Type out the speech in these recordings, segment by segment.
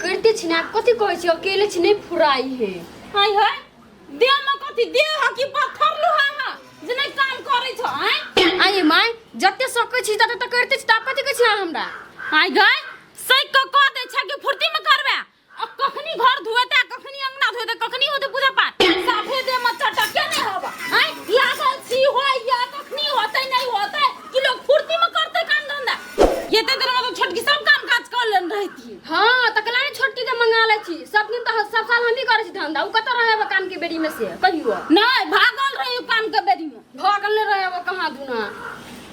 करिते छी ने, कथी कहै छी, अकेले छी, नहि फुराई है। हाय हाय, देह में कथी देह ह कि पत्थर लोहा ह जे नहीं काम करै छ? आय आये माय, जते सकै छी तते तऽ करिते छी, तऽ कथी कहै छी अहाँ हमरा? आय गए, सैक के कह दै छ कि फुर्ती में करबे। आ कखनी घर धोएते, कखनी अंगना धोएते, कखनी होते पूजा पाठ, साफे देह में चटके नहीं हबा। आय लागल छी होइया, कखनी होते नहीं होते कि लोग फुर्ती में करते काम धंधा। ये ते दिन में तो छोटकी सब काम काज कर लेन रहती। हाँ, तऽ कला ने छोटकी के मंगा लै छी। सब दिन तऽ सब साल हमही करै छी धंधा, उ कतऽ रहै काम के बेरी में से कहियो? नहीं, भागल रही काम के बेरी में। भागल नहीं रहे कहाँ दुना।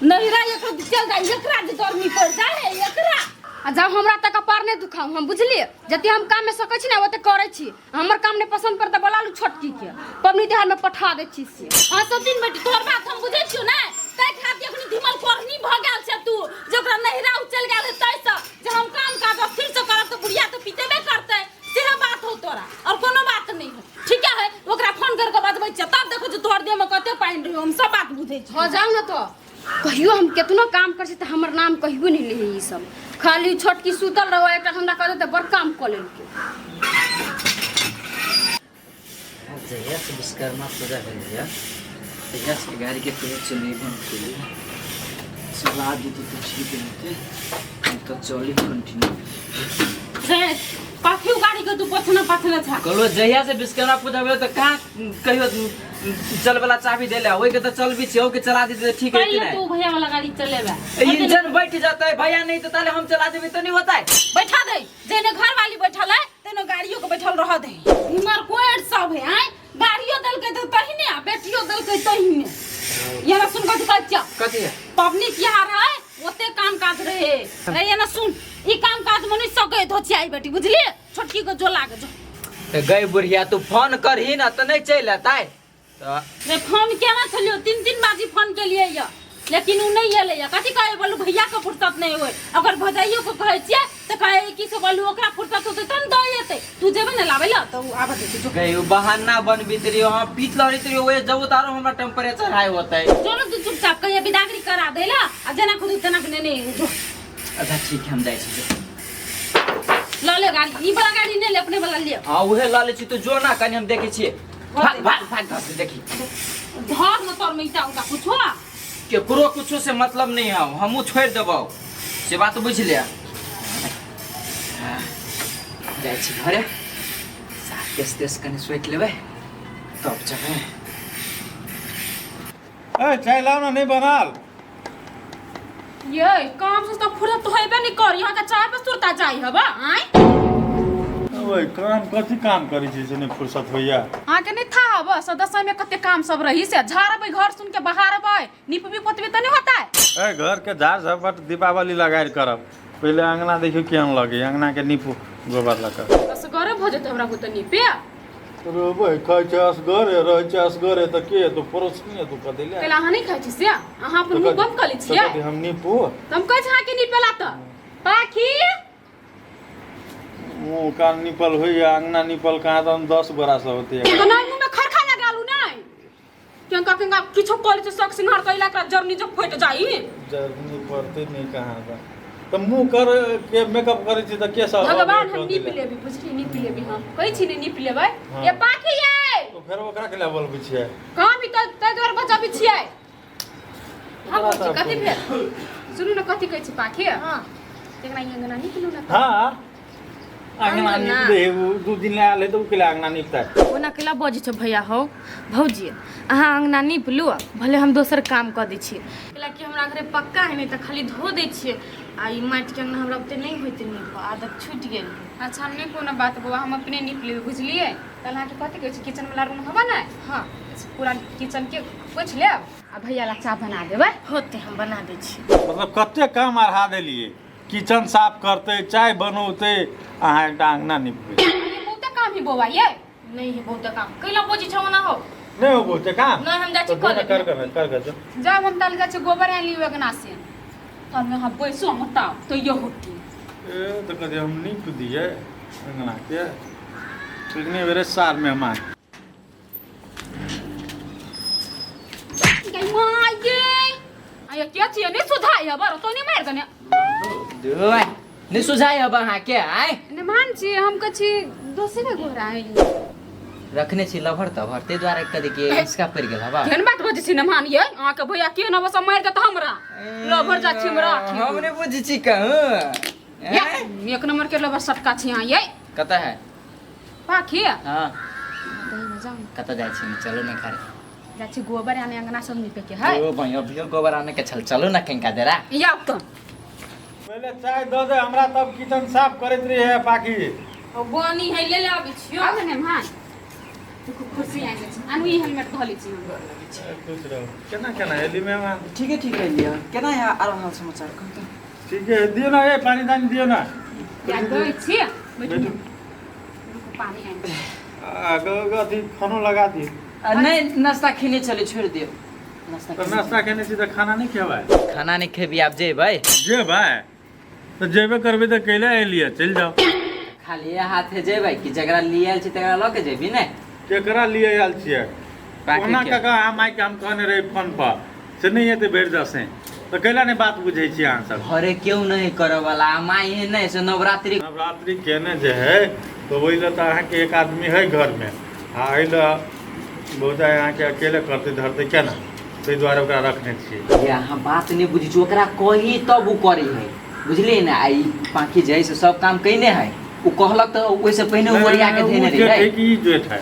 नहीं रहा, एकरा चल जाए, एकरा जे गर्मी पड़ जाए है एकरा। आ जब हमरा तक कपार नहीं दुखाऊ हम, बुझलिए? जते हम काम में सकै छी ना ओते करै छी। हमर काम नहीं पसंद पड़ता बोला लू छोटकी के, पबनी तिहार में पठा दै छी से। हाँ सब दिन बेटी, तोहर बात हम बुझै छियो ना, तै खातिर अखनी धिमल कोरनी भ गेल छै तू, जे ओकरा नहिरा उचल गेल है तै से जे हम काम काज स्थिर से करब तऽ बुढ़िया तऽ पीतेबे करतै, सेहे बात हो तोरा, और कोनो बात नहीं हो। ठीक है, ओकरा फोन करके बजबै छियै तब देखो जे तोहर देह में कते पानि रहियो, हम सब बात बुझै छी। हाँ जाउ ना, तो कहियो हम केतनो काम करै छी तऽ हमर नाम कहियो नहीं ले ई सब। खाली छोटकी सुतल रहो, एकटा हमरा कह दे तऽ बड़ काम कऽ लेलकै। जहिया से विश्वकर्मा पूजा भेल यऽ तहिया से गाड़ी के कोनो चलेबो नहि केलियै। चला देती तऽ ठीक रहतै, नहीं तऽ चली कंटिन्यू। रे कथी गाड़ी के तू पछने पछने छा? कहलो जहिया से विश्वकर्मा पूजा भेल तऽ कहाँ कहियो चलबला चाबी देले, ओहि के तऽ चलबी छै, ओहि के चला देती तऽ ठीक रहतै। पहिले ने तू भैया वाला गाड़ी चलेबे? इंजन बैठ जाता है भैया, नहीं तो ताले हम चला देबे तो नहीं होता है। बैठा दे, जेने घर वाली बैठल है तेने गाड़ियों के बैठल रह दे। उमर कोएर सब है, आय गाड़ियों देलकै तऽ तहिने आ बेटियों देलकै तहिने। ये ना सुन, कथी कहै छियौ? कथी है? पबनी तिहार है, ओते काम काज रहे। ए ये ना सुन, ई काम काज में नहीं सके धोचियाई बेटी, बुझलिए? छोटकी के जो लागे जो। तऽ गई बुढ़िया, तू फोन करही ना तऽ नहीं चलि अतै तऽ। रे फोन केना छलियो, तीन तीन बाजी फोन केलिए या, लेकिन उ नहीं एलै या। कथी कहै बोलू, भैया के फुर्सत नहीं होय, अगर भजाइयो के कहै छियै तऽ कहै कि से बोलू ओकरा फुर्सत होतै तब दऽ एतै। तू जेबे ने लाबै ला तऽ उ आबऽ देतै, जो। गई, उ बहाना बनबित रहियो, हम पीत लड़ैत रहियो, ओए जब उतारो हमरा टेम्परेचर हाई होतै। चलो तू चुपचाप कहिया बिदागरी करा दे ला आ जेना खुद तेना के नेने जो। अच्छा ठीक है, हम जाइ छी, जो। ल ले गाड़ी, ई वाला गाड़ी नहीं ले, अपने वाला ले। हाँ उहे ल ले छी, तू जो ना कनी हम देखै छियै। भाग भाग भाग घर से देखी। घर में तोर में ईटा उटा कुछो केकरो कुछो से मतलब नहीं है, हमहूँ छोड़ि देबौ से बात बुझि ले। जाइ छी घरे, साफ केस तेस कनि सोचि लेबै तब जेबै। ए चाय लाओ ना, नहीं बनाल। ये काम से तो फुर्सत तो होबे नहीं कर, यहाँ का चाय पे सुरता जाई हबा। आय ओए काम कथी काम करै छी से नहीं फुर्सत होइया? अहाँ के नहीं था हबा, सदस्य में कते काम सब रही से झाड़बै, घर सुन के बहारबै, निपबी पोतबी त नहीं होता है। ए घर के झाड़ झपट दीपावली लगायल करब, पहिले अंगना देखियो केहन लगे, अंगना के नीपू गोबर लगा। असगरे भ जेतै हमरा बुते निपे। रोबै खाइ छै असगरे, रहै छै असगरे तऽ के तो पड़ोसी ने तू कथी ले? कैला अहाँ नहीं खाइ छी से? अहाँ अपन मुंह बंद कऽ लै छियै। तऽ हम नीपू? तऽ हम कहै छी अहाँ के निपेला तऽ पाखी मुँह कान निपल होइया, अंगना निपल कहाँ तऽ हम 10 गोरा से होते। तऽ नहि मुँह में खरखा लगालू नहि केंका केंका किछो कऽ लै छै, शौक सिंगार कैला एकरा जरनी जब फटि जाइ। जरनी पड़तै नहि कहाँ तऽ तऽ मुँह कर के मेकअप करै छी तऽ के सब भगवान हम नीप लेबी, बुझली? नीप लेबी, हम कहै छी ने नीप लेबै। हाँ। ए पाखी ये तो फेर ओकरा के लिए बोलबै छियै? कहाँ भी तऽ ताहि दुआरे बचाबै छियै हम। ओकरा बोलै छी, तऽ कथी भेल? सुनू ने, कथी कहै छी पाखी? हाँ। एकरा ई अंगना निकलू ने। हाँ अंगना अंगना। नीप दे, उ 2 दिन ले आयल है तऽ उ के लिए अंगना नीपतै? ओना केला बजै छौ भैया? हौ भौजी, अहाँ अङ्गना नीप लू, भले हम दोसर काम कऽ दै छियै। कैला कि हमरा घरे पक्का है नहि तऽ खाली धो दै छियै, आ ई माटिके अङ्गना हमरा ओते नहि होइत नीप, आदत छूटि गेल। अच्छा नहि कोनो बात बौआ, हम अपने नीप लेबै, बुझलियै? तहन अहाँके कथी कहै छै, किचन वाला रूम हबे ने? हाँ। पूरा किचन के पोछि लेब आ भैया ला चाह बना देबै। होतै, हम बना दै छी। मतलब कते काम अढ़ा देलियै, किचन साफ करतै, चाय बनौतै, अहाँ एकटा अंगना निपबै। ये बहुते काम ही बौआ ये। नहि है बहुत काम, कैला बजै छौ ओना हो? नहीं हो बहुते काम। नहि, हम जाइ छी तो कऽ जो ना, लेबै। कर कर कर कर जो। जब हम तल जाइ छी गोबर आनि लियौ अंगना से, तहन अहाँ बैसू, हम बताउ तो ये होती। ए तो कथी हम नीप दिए अंगना के? कितने बेरे साल मेहमान। गई माँ ये आया क्या छियै नहीं सुधाई हबर तो नहीं मार गने। दुई नहीं सुझाई अब अहाँ के आय। मेहमान छी हम कहै छी दोसरे गोरा है। रखने छी लभर तभर ताहि दुआरे कथी कि इसका पड़ि गेल हवा। केहन बात बजै छी मेहमान ये? अहाँके भैया के न बस मारि देत हमरा। लभर जा छी हमरा। हम नहीं बुझै छी कहूँ। एक नंबर के लभर सटका छी अहाँ ये। कतऽ है? पाखी? हाँ। जाउ। कतऽ जाइ छी? चलू ने घरे। जाइ छी गोबर आने अंगना सब नीपे के है। ओ भैया अभियो गोबर आने के छल, चलू ना कहीं का देरा। याब तो। पहिले चाय दऽ दे हमरा तब किचन साफ करैत रही है पाखी। ओ बनी है ले ले आबै छियो। आब ने मेहमान। देखो कुर्सी आनि लै छी। आनू ई हेलमेट धऽ लै छी हम। खुश रहू। केना केना एली मेहमान? ठीक है ठीक है लिया। केना है आराम हाल समाचार कहू तो। ठीक है दियो ना ए पानी दानी दियो ना। या दै छी। बैठू। पानी आनि। आ अथी खानो लगा दियो। नहीं नाश्ता खेने चले छोड़ दियो। नाश्ता तो नाश्ता खेने छी तऽ खाना नहीं खेबै? खाना नहीं खेबी आब जेबै। जेबै तऽ जेबे करबै तऽ कैले एलियै चलि जाओ। खाली हाथे जेबै कि जकरा लिए आयल छी तकरा लऽ के जेबी ने? केकरा लिए आयल छियै? ओना काका अहाँ माइके हम कहने रही फोन पर से नहीं हेतै भरि दसें तऽ कैला नहि बात बुझै छियै अहाँ सब? घरे केओ नहीं करऽ वाला माय एहन नहि से नवरात्रि नवरात्रि केने जे है तऽ ओहि लए तऽ अहाँके एक आदमी है घरमे आ एहि लए भौजाइ अहाँके अकेले करतै धरतै केना, ताहि दुआरे ओकरा रखने छियै। ये अहाँ बात नहि बुझै छी, ओकरा कही तब ओ करै है बुझलियै ने। आ ई पाँखि जे है से सब काम कयने है, ओ कहलक तऽ ओहिसँ पहिने ओ ओरिया के धेने रही। जेठ ई जेठ है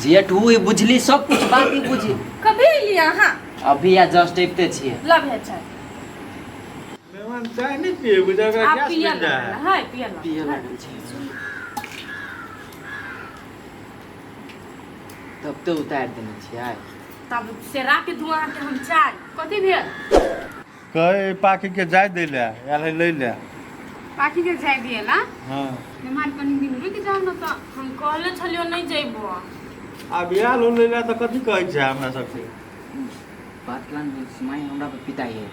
जेठ ओ बुझली सब कुछ बात ही बुझी। कभी एलियै अहाँ? अभी या जस्ट अबिते छियै। लव है चाय। मेहमान चाय नहीं पिए बुझा ओकरा आप गैस पिए बनि जाइ लागल है। है, पिए लागल। पिए लागल छै तब तो उतारि देने छियै। तब से राख दू अहाँके हम चाय। कथी भेल? कहे पाखी के जाय दै ले आयल है लै ले। पाखी के जाय दिएला? हाँ। मेहमान कनी दिन रुकि जाउ ने तऽ। हम कहले छलियो नहीं जइबो। आब आयल हो लै ले तऽ कथी कहै छै हमरा सबके? बात केला माय हमरा पर पिताई है।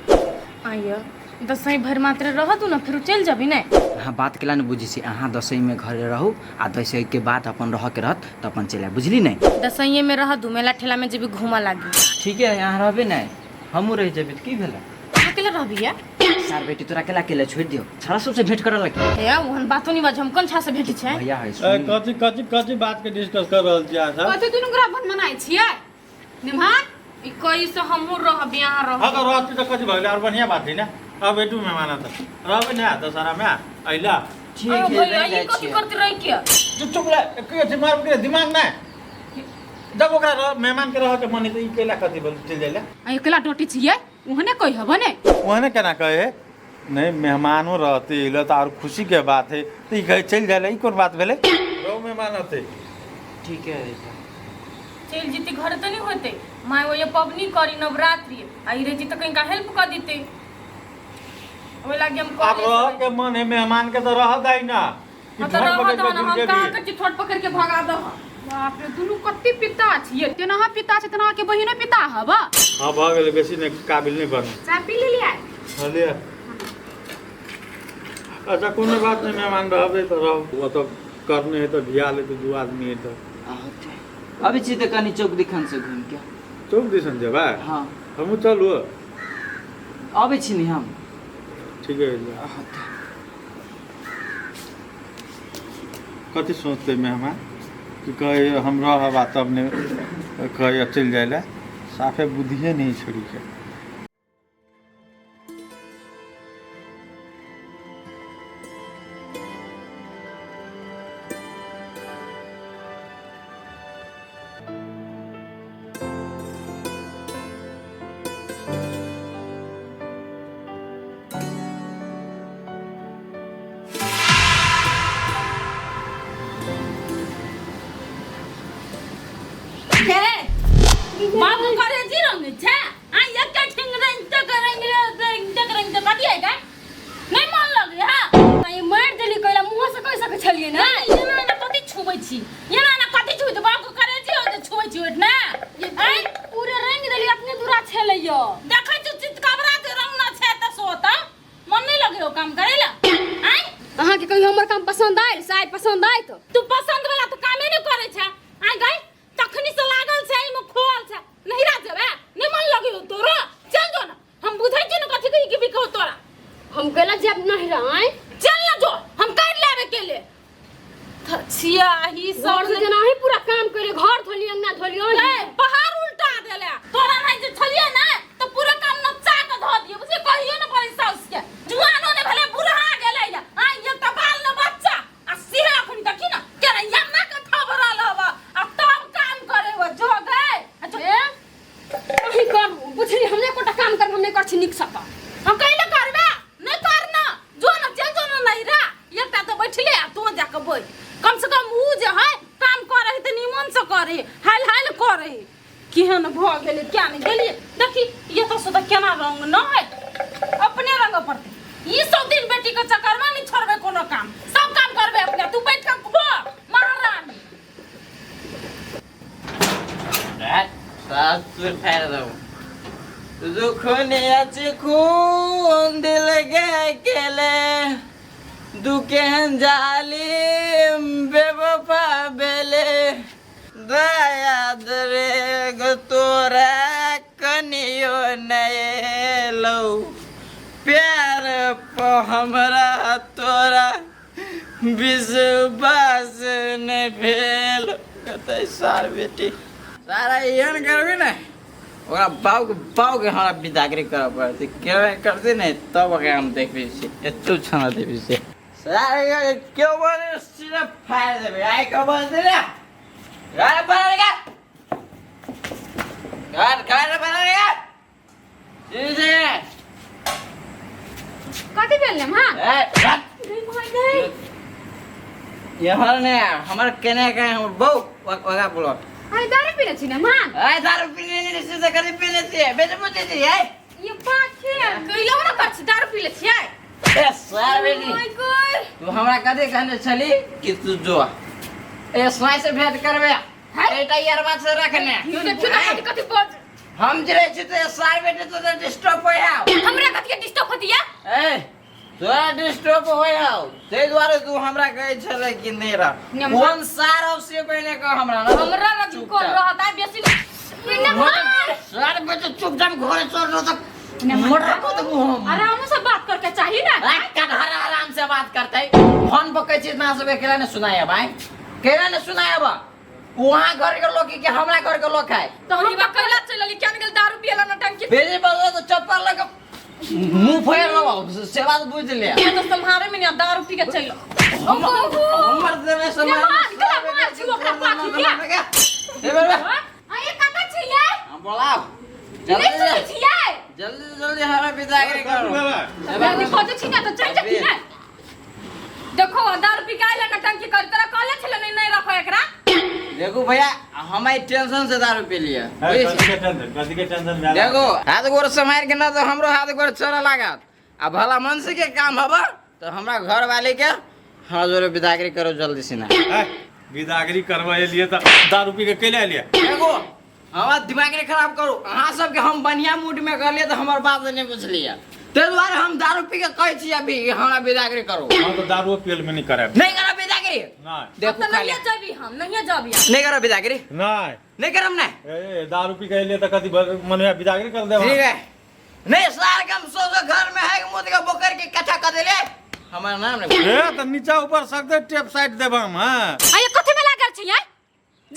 आइयो दसैँ भरि मात्र रह दू ने फिर चलि जबी ने। अहाँ बात केला ने बुझै छी, अहाँ दसैँमे घरे रहू आ दसैँ के बाद अपन रह के रहत तऽ अपन चलि आयब बुझली ने। दसैँमे में रह दू, मेला ठेला में जेबी घूमऽ लागी। ठीक है अहाँ रहबे ने हमहूँ रहि जेबै तऽ की भेलै? अहाँ अकेले रहबी या? सार बेटी तोरा अकेला अकेले छोड़ि दियौ, छड़ा सबसे भेंट करऽ लगी। हे ओहन बातो नहीं बाज, हम कोन छा से भेटी छै? भैया है ए, सुन। कथी कथी कथी बात के डिस्कस कर रहल छी अहाँ सब? कथी दुनू गोरा भन मनाइ छियै मेहमान? ई कही से हमहूँ रहबी अहाँ रहब। हाँ तऽ रहती तऽ कथी भऽ गेलै, आओर बढ़िआँ बात है ने। अब बेटू मेहमान तऽ रहबै ने दशहरा में अइला। ठीक है भैया रहि ई जाइ कथी छियै। करते रहि के? चुप चुप रह, के छै मार के दिमाग नहि। जब ओकरा मेहमान के रह के मन है तऽ ई कैला कथी भेल चलि जाइ ले। आ एकला डोटी छियै ओहने कहि हबो ने? ओहने केना कहे? नहीं मेहमानो रहते अइला तऽ आओर खुशी के बात है, तऽ ई कहे चलि जाइ ले, ई कोन बात भेलै? रहो मेहमान रहते। ठीक है चलि जेतै घरे तऽ नहि होतै, माय ओए पबनी करी नवरात्रि आ ई रहि जेतै कनिका हेल्प कऽ देतै, ओहि लागी हम आब कहले रह के मन है मेहमान के तऽ रह दै ना। हम तऽ ठोर रह पकड़ि दह के ना, हम गिर कहाँ जेबी। कहै छी ठोर पकड़ि के भगा दह। बाप रे दुनू कते पिता छियै, तेना अहाँ पिता छै तेना अहाँके बहिनो पिता हब। हाँ भऽ गेलै, बेसी नहि काबिल नहि बनू। चाय पी लेलियै? हाँ लिअ। अच्छा कोनो बात नहि, मेहमान रहबै तऽ रहू, ओतऽ करने है तऽ भिया लेतै दू आदमी है तऽ। अबै छी तऽ कनि चौक दिखन से घूमि के। चौक दिसन जेबै? हाँ। हमहूँ चलू? अबै छी नि हम। ठीक है। कथी सोचतै मेहमान कि कहे हम रहब आ तब नहि कहे चलि जाइ लए, साफे बुद्धिए नहि छोड़ी के। बाबू करे जी रंग छै आ एक ठिंग रंग तक रंग रंग तक रंग तक कथी है का नहीं मन लगे हां। ई मारि देली कैला मुँह से कहि सकै छलियै ने? एना एना कथी छुबै छी, एना एना कथी छुबै छी? बाबू करे जी होते छुबै छी ओठ ना। आइ पूरे रंग देली अपने दूरा छेलै यो। देखै छी चितकबरा जे रंग ना छै त सोता मन नहीं लगे हो काम करेला। आइ अहाँके कहियो हमर काम पसंद आयल? से आइ पसंद आयत? तू पसंद वाला तो कामे नहीं करे छै। आइ गई तखनी से लागल छै एमे खोल छै नहीं रा जेबे नहीं मन लगे हो तोरा, चल जो ना हम बुझै छी ना कथी के की बिको तोरा। हम कैला जेब नहीं रह आइ? चल ना छिया ही घर सब से जेना ही पूरा काम करे घर धोली अंगना धोली ए, पहाड़ उल्टा देले तोरा नहीं जे छलिए ना तो पूरा काम नचा के धो दिए बुझे कहियो न पड़ी साउस के जुआनो ने भले बुढ़ा गेलै या आ ये त बाल न बच्चा आ सिहे अखन देखी न केना यन्ना के थबरल हब आ तब काम करे हो जो गए आ जो ए अहीं कर बुझली हमने कोटा काम कर हमने कर छी निक सका हम कहिले करबे नहीं करना जो न चल जो न नहीं रा एकटा तऽ बैठले आ तू जाके बैठ कम से कम ऊ जे है काम करे तऽ निमन से करे हाल हाल करे केहन भऽ गेलै क्या नहि गेलियै देखी ये तो से केना रंग न है अपने रंग पड़तै ई सब दिन बेटी के चक्कर में नहीं छोड़बै कोनो काम सब काम करबै अपने तू बैठ के बो महारानी सासुर फाड़ि देबो दुखने अछि खून दिल के केले दू केहन जालिम बेवफा भेले दया रे गो तोरा कनियो नहि एलौ प्यार पर हमरा तोरा विश्वास नहि भेल कतै सार बेटी सारा एहन करबी ने ओकरा बाबूके बाबूके हमरा बिदागरी करऽ पड़तै केना करतै ने तब ओकरा हम देखबै छियै एतो छना देबै से सारा केओ बोले सिर्फ फाड़ि देबै आइ के बोलतै ने घर पर घर घर पर सीधे कथी भेल ने हां ए रख। यहाँ ने हमर केने के हमर बहू ओकरा बोलो अरे दारू पीने छी ने मां ए दारू पीने नहीं छी से करी पीने छी बेटे पूछे छी ए ये पाखे कैलो ना कर छी दारू पी ले छियै ए सार बेटी my God तू हमरा कदे कहने छली कि तू जो ए साई से भेंट करबे एटा यार बात से रखने देखियो ना कथी कथी बज हम जे रहै छी तऽ सार बेटे तो डिस्टर्ब होय हाउ हमरा कथी के डिस्टर्ब होतिया ए तोरा डिस्टर्ब होय हाउ ताहि दुआरे तू हमरा कहै छलै कि नहि रह कोन सार हौ से पहिने कह हमरा न हमरा रख कोन रहत आ बेसी सार बेटे चुपचाप घरे चल रहो तऽ मोटर को तऽ मुँह आराम से बात करके चाही ना कटहर आराम से बात करते फोन पर कहै छी ना सब केला ने सुनाय भाई केला ने सुनाय बा वहाँ घर के लोग के हमरा घर के लोग है तो हम तो कैला चलली क्या निकल दारू पियला नौटंकी बेजी बजो तो चप्पल लगे मुंह फेर लो सेवा तो बुझ ले ये तो संहारे में नहीं दारू पी के चल हमर देने से मार, गला मार छी ओकरा पाखी के। ए बे आ ये कत छियै हम बोलाओ नहीं जल्दी सुनै छियै जल्दी जल्दी हमरा विदागरी करो जल्दी पहुंचे छी ना तो चल जती ना देखो दारू पी के आइल नौटंकी कर तोरा कहले छले नहीं नहीं रखो एकरा देखो भैया हमारी टेंशन से दारू पी लिया कथी के टेंशन कथी के टेंशन भेल देखो हाथ गोर सम्हार के ना तो हमरो हाथ गोर चढ़े लागत आ भला मन से के काम हबा तो हमरा घर वाले के हमरा जोरे विदागरी करो जल्दी से ना ए, विदागरी करवा एलियै तऽ दारू पी के कैले एलियै देखो हमरा दिमाग नहीं खराब करू अहाँ सबके हम बढ़िया मूड में कहलियै तऽ हमर बात नहीं बुझलियै ताहि दुआरे हम दारू पी के कहै छी अभी कि हमरा विदागरी करू हम तऽ दारूओ पियल में नहीं करायब नहीं करब विदागरी नहीं देखो तो खाली नहीं जबी हम नहीं जबी नहीं करब विदागरी नहीं नहीं करब नहीं ए दारू पी के एलियै तऽ कथी मन विदागरी कर देब ठीक है नहीं सार के हम सो सो घर में है कि मुँह के बोकर के कथा कर देले हमारा नाम नहीं ए तऽ नीचा ऊपर सकते टेप साइड देब हम हाँ आ ये कथी में लागल छी हैं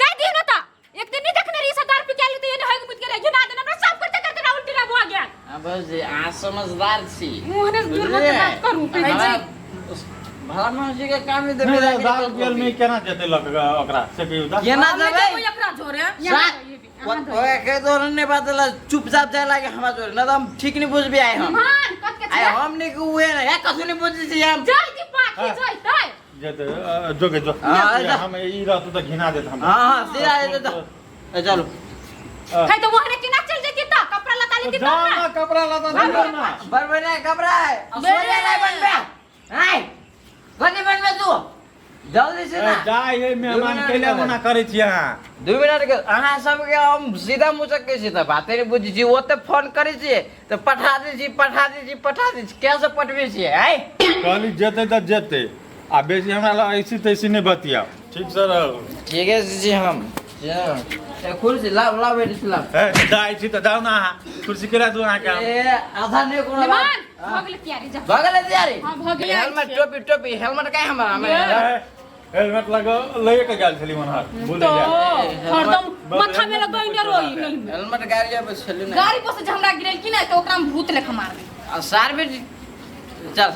जाय दियो ना त एक दिन नहीं देखने रही सरदार पी के आइल त ये नहीं होय मुद के रही ना देना हमरा साफ करते करते ना उल्टी ना भो गया हाँ बस जी अहाँ समझदार छी मुंह ने दूर मत बात करू हमरा भला मनुष्य के काम में नहीं, नहीं, दारू पियल में केना जेतै लऽ के ओकरा से कहियौ तऽ केना जेबै जेबै एकरा जोरे ओए के तोर ने बात ला चुपचाप जाए लागे हमरा जोरे न त हम ठीक नहीं बुझबी आए हम मान कत के आए हम नहीं के उहे ना या कसु नहीं बुझी छी हम जाय दी पाखी जाय तय जेतै जो के जो हाँ, जा। हम ई रहतौ तऽ घिना देत हमरा हां हां सीधा दे दे ए चलो है तो वहां केना चल जेती त कपड़ा लता लेती जाओ ना कपड़ा लता दियौ ना बरबरे कपड़ा है सोने नहीं बनबे आय कथी बनबे तू जल्दी से ना ए, जाय हे मेहमान दू मिनट कैले के मना करै छी अहाँ 2 मिनट के अहाँ सबके हम सीधा मुँह छी तऽ बाते नहि बुझै छी ओते फोन करै छियै तऽ पठा दै छी पठा दै छी पठा दै छी कैसे पठबै छियै आय कहली जेतै तऽ जेतै आ बेसी हमरा लग ऐसी तैसी नहि बतियाउ ठीक से रहू ठीके छी हम ए, कुर्सी लाब लाब बेटी लाब ए, जाइ छी तऽ जाउ ने अहाँ कुर्सी केरा दू अहाँके हम। ए आधा नहि कोनो बात मान भऽ गेलै तैयारी जा भऽ गेलै तैयारी हाँ, भऽ गेलै। हेलमेट टोपी टोपी हेलमेट काहे हमरा ए, हेलमेट लगा लए के गेल छली मनहर भूल तो जाए हरदम माथा में लगैने रही हेलमेट। हेलमेट गाड़ी पर छली ना। गाड़ी पर से जे हमरा गिरल की नहीं तो ओकरा में भूत लेखा मार दे। आ सार बेटी चल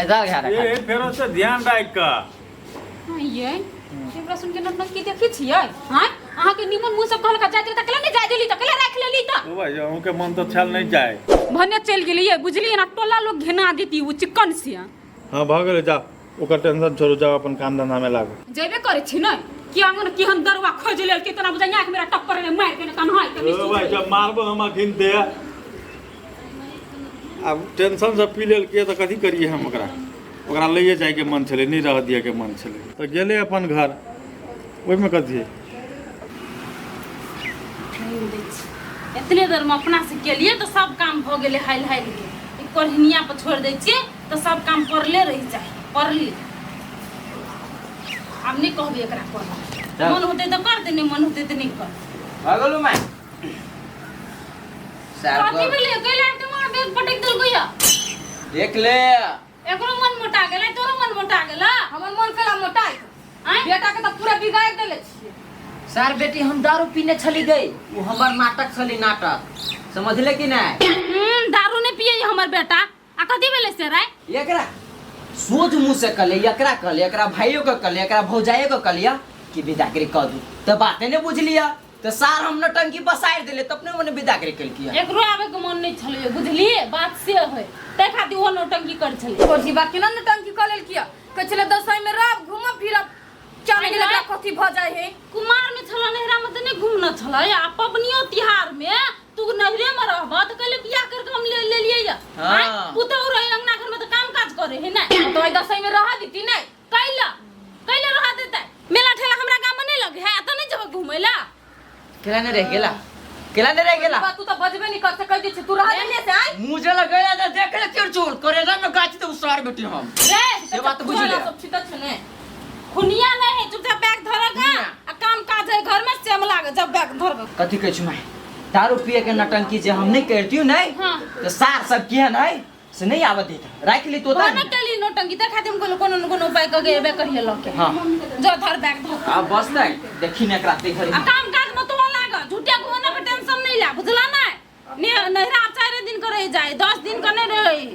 इधर घर ए फेरो से ध्यान राख का। हाँ, ये हमरा सुन के नौटंकी देखै छियै? हाँ, अहाँके निमन मुँह से कहलक जाय देली त केला नहि जाय देली त केला राखि लेली त? ओ भाई अहूँ के मन तो छल नहीं जाए। भने चलि गेलियै बुझलियै ना, टोला लोग घेना देती ओ चिकन से। हाँ भऽ गेलै, जाओ ओकर टेंशन छोड़ू, जाओ अपन काम धंधा में लागू। जेबे करै छी नै कि आंगन केहन दरुआ खोजि लेल कि तना बुझाइ आँखि मेरा टक्कर ने मारि के तन्हाइ के ओ भाई जब मारबो हम अखिन दे आब टेंशन से पी लेलकै तऽ कथी करियै हम ओकरा, ओकरा लैए जाइके मन छलै, नहि रहऽ दियके मन छलै तऽ गेलै अपन घर, ओहिमे कथी है। एतने देर में अपना से केलिए तो सब काम भ गेलै हाइल हाइल के। ई कोढ़निया पर छोड़ दै छियै तो सब काम पड़ले रहि जाए, पड़ले। आब नहीं कहबै एकरा कर, चल। मन होतै तऽ कर दे, नहीं मन होतै तऽ नहीं कर। भऽ गेलौ माय सार कथी भेलै? कैला आबि के मार बैग पटकि देलकै या? देख ले। एकरो मन मोटा गेलै, तोरो मन मोटा गेलै। हमर मन केला मोटाइ? आँय? बेटा के तऽ पूरा बिगाड़ि देले छियै। सार बेटी हम दारू पीने छली गई, वो हमर नाटक छली, नाटक समझले कि नहीं? दारू नहीं पिए हमर बेटा। आ कथी भेलै से राय? एकरा सोझ मुंह से कहले, एकरा कहले, एकरा भाइयों के कहले, एकरा भौजाइयो के कहलिया कि विदागरी कह दू, तो बाते नहीं बुझलिया, तो सार हम नटंकी पसारि देले त अपने मने विदागरी केलकिया। एकरो आबे के मन नहीं छलै बुझलिए, बात से होय तै खातिर ओहो नौटंकी कर छलै। कोठी बा केना नौटंकी कऽ लेलकिया? कहै छलै दसैँ में रहब घूमब फिरब, चल गेलै एकरा कथी भऽ जाइ है। कुमार में छल नैहरा में तऽ नहीं घूमना छल, आ पबनियो तिहार में तू नैहरे में रहब तऽ कहले बियाह करके हम ले लेलियै या। हाँ। आँय, पुतहु रहे अंगना घर में तऽ काम काज करे है ना। तो एहि दसैँ में रह दीती नहीं? कैला कैला रह देतै? मेला ठेला हमरा गांव में नहीं लगे है, एतऽ नहीं जेबै घूमै ला। केला नहीं रह गेला, केला नहीं रह गेला। बात तू तऽ बजबे नहीं कर से कह दै छी तू रह देने से। आँय मुझे लगेला जे देख ले चिड़चुड़ करेजा में गाछ दे सार बेटी हम। रे से बात बुझ ले। सब छितत छै ने। खुनिया नहीं है, चुपचाप बैग धरग आ काम काज है घर में सेम लागे जब बैग धरग। कथी कहै छु माय, दारू पिए के नटंकी जे हम नहीं करतियो नहीं हाँ। तो सार सब किया नहीं से नहीं आवत देता, राख ली तोता। भने केली नौटंकी त खातिर हम कहलो कोनो न कोनो उपाय क के एबे करिए लके। हाँ। जो धर बैग धर। अब बस नहीं देखी ने एकरा ते घरी। आ काम काज में तो लाग, झूठे घूमने के टेंशन नहीं ला बुझला ना। ने नैहरा 4 दिन के रह जाए, 10 दिन के नहीं रहे।